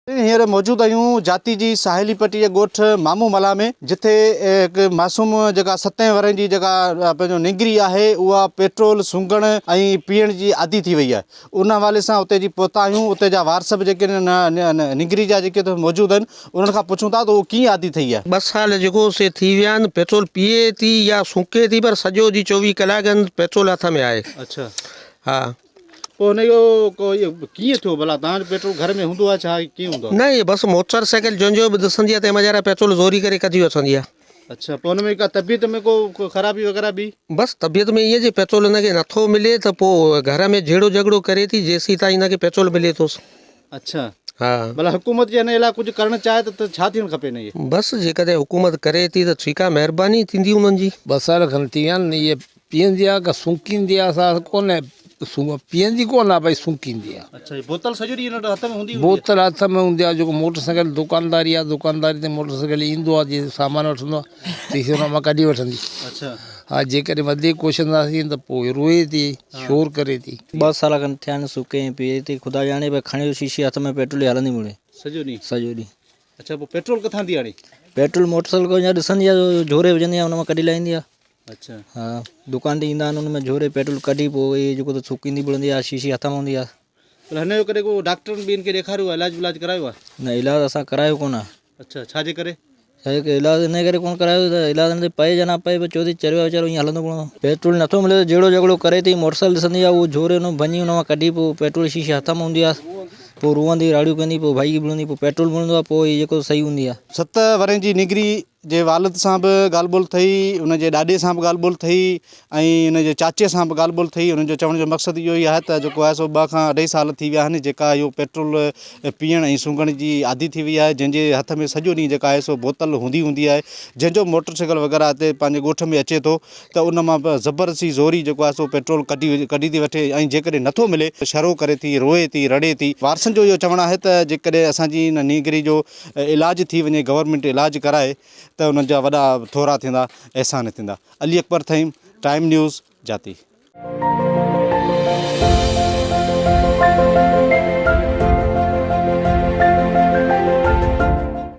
هينئر موجود آهيون جاتي جي ساحلي پٽي جي ڳوٺ مامو ملاح ۾ جتي هڪ معصوم جيڪا ستين ورهين جي جيڪا پنهنجو نينگري آهي اها پيٽرول سونگهڻ ۽ پيئڻ جي عادي ٿي وئي آهي ان حوالي سان اتي جي پهتا آهيون اتي جا وارث به جيڪي نينگري جا جيڪي اتي موجود آهن انهن کان پڇون ٿا ته اهو ڪيئن عادي ٿي آهي. ٻه سال جيڪو سي ٿي ويا آهن پيٽرول پيئي ٿي يا سونڪي ٿي پر سڄو ڏينهن 24 ڪلاڪ پيٽرول هٿ ۾ آهي. اڇا. ها. پوء هن جو ڪو اهو ڪيئن ٿيو ڀلا توهان جو پيٽرول گهر ۾ هوندو آهي ڇا ڪيئن هوندو آهي؟ نه اهي بس موٽر سائيڪل جنهن جو به ڏسندي آهي تنهن مجارا پيٽرول زوري ڪري ڪڍي وٺندي آهي. اڇا پوء هن ۾ ڪا طبيعت ۾ ڪو خرابي وغيره ٻي؟ بس طبيعت ۾ ائين جي پيٽرول هن کي نٿو ملي ته پوء گهر ۾ جهيڙو جهڳڙو ڪري ٿي جيسين تائين هن کي پيٽرول ملي ٿو. اڇا ها. ڀلا حڪومت جي هن لاء ڪجهه ڪرڻ چاهي ته ڇا ٿيڻ کپي هن جي؟ بس جيڪڏهن حڪومت ڪري ٿي ته ٺيڪ آهي مهرباني ٿيندي انهن جي. ٻه سال کن ٿي ويا آهن اهي پيئندي آ ڪا سونڪيندي آ سا ڪونه پيئندي ڪونه آ ڀئي سونڪيندي آ. اڇا هي بوتل سڄو ڏينهن هن وٽ هٿ ۾ هوندي هوندي آ. بوتل هٿ ۾ هوندي آ جيڪو موٽر سائيڪل دڪانداري آ دڪانداري تي موٽر سائيڪل ايندو آ جي سامان وٺندو آ تيسين ان مان ڪڍي وٺندي. اڇا. ها جيڪڏهن وڌيڪ ڪوشنداسين ته پوء روئي ٿي شور ڪري ٿي. ٻه سال کن ٿيا آهن سوڪي ۽ پيئي ٿي خدا ڄاڻي ڀئي کڻي شيشي هٿ ۾ پيٽرول جي هلندي مڙي. سڄو ڏينهن. سڄو ڏينهن. اڇا پوء پيٽرول ڪٿان ٿي آڻي؟ پيٽرول موٽر سائيڪل کان يا ڏسندي آ جهوري وجهندي آ ان مان ڪڍي لاهيندي آ. اڇا. ها دڪان تي ايندا آهن ان ۾ جهوري پيٽرول ڪڍي پوء اهي جيڪو ته سوڪيندي ٻڙندي آ شيشي هٿ ۾ هوندي آ. ڀلا هن جو ڪڏهن ڪو ڊاڪٽرن ٻين کي ڏيکاريو آ علاج ولاج ڪرايو آ؟ نه علاج اسان ڪرايو ڪونه آ. اڇا ڇا جي ڪري؟ ڇا جي ڪري علاج ان ڪري ڪونه ڪرايو ته علاج ان تي پئي يا نه پئي پر چوي ٿي چريو آ ويچارو ائين هلندو ڪونه. پيٽرول نٿو ملي ته جهيڙو جهڳڙو ڪري ٿي موٽر سائيڪل ڏسندي آ اهو جهوري ان ڀڃي ان مان ڪڍي پوء پيٽرول شيشي هٿ ۾ هوندي آ پوء روئندي راڙيون ڪندي پوء ڀائي ملندي پوء پيٽرول ملندو آ پوء هي جيڪو صحيح هوندي آ. ست ورهين جي نينگري جي والد سان به ڳالهه ٻولهه ٿئي، ان جي ڏاڏي سان به ڳالهه ٻولهه ٿئي ۽ ان جي چاچي سان به ڳالهه ٻولهه ٿئي. انهن جو چوڻ جو مقصد اهو ئي آهي ته جيڪو آهي سو ٻه کان اڍائي سال ٿي ويا آهن جيڪا اهو پيٽرول پيئڻ ۽ سونگهڻ جي عادي ٿي وئي آهي جنهن جي هٿ ۾ سڄو ڏينهن جيڪا آهي سو بوتل هوندي هوندي آهي جنهن جو موٽر سائيڪل وغيره هتي پنهنجي ڳوٺ ۾ اچي ٿو ته ان مان به زبردستي زوري جيڪو آهي سو پيٽرول ڪڍي ڪڍي ٿي وٺي ۽ جيڪڏهن نٿو ملي ته شرو ڪري ٿي روئي ٿي رڙي ٿي. وارثن جو اهو چوڻ آهي ته جيڪڏهن اسان جي ان نينگري جو علاج ٿي وڃي گورنمينٽ علاج ڪرائي ته انهن جا وڏا ٿورا ٿيندا احسان ٿيندا علي اڪبر ٿهيم ٽائيم نيوز جاتي.